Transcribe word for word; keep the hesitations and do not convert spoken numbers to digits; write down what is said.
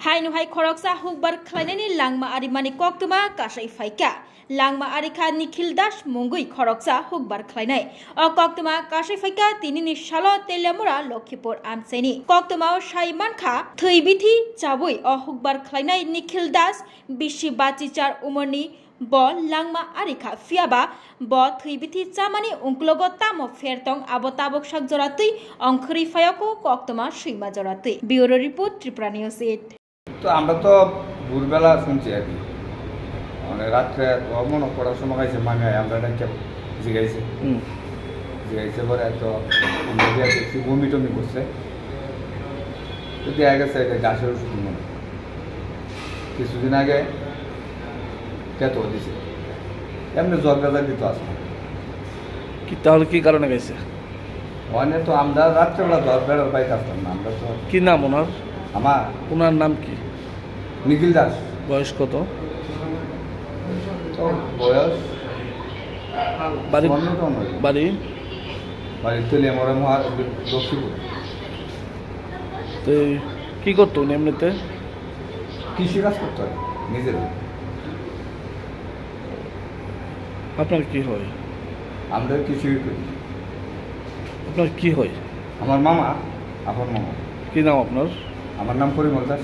Haino hai khoroksa hukbar khlainaini langma arimani koktwma kasai phaikha. Langma arikha Nikhil Das mungwi khoroksa hukbar khlainai. O koktwma kasai phaikha tinini salo Teliamura Lokhipur amchaini. Koktwmao sai mankha, thwi bithi chabwi o hukbar khlainai Nikhil Das bisi bachichar umorni. Bo langma arikha, phiyaba bo thwi bithi chamani ungkulogo tamo pher tong, abo tabuk sak jora twi ongkhorwi phaiokho, koktwma swima jora twi. Bureau Report, Tripura News eight. তো আমরা তো ভোরবেলা শুনছি আর কি, মানে রাত্রে তো মনে করার সময় খাইছে মানে আমরা এটা কেউ জিগাইছে। হুম। জিগাইছে পরে তো আমরা গিয়ে দেখছি বমি টমি করছে। তো দেখা গেছে এটা গ্যাসের ওষুধ মনে হয়। কিছুদিন আগে কে তো দিছে। এমনি জ্বর গাজা কিন্তু আছে না। কি, তাহলে কি কারণে গেছে? ওখানে তো আমরা রাত্রেবেলা জ্বর বেড়ার বাইরে আসতাম না, আমরা তো কি নাম ওনার? আমার ওনার নাম কি? নিখিল দাস। বয়স কত? তো বয়স বাড়ি? চুয়ান্ন তো নয়। বাড়ি? বাড়ি তেলিয়ামুড়া মহা-, লক্ষ্মীপুর। তো এই কি করতো উনি এমনিতে? কৃষি কাজ করতো আর কি, নিজের। আপনার কি হয়? আমরা কিছুই করি। আপনার কি হয়? আমার মামা, আপন মামা। কি নাম আপনার? আমার নাম পরিমল দাস।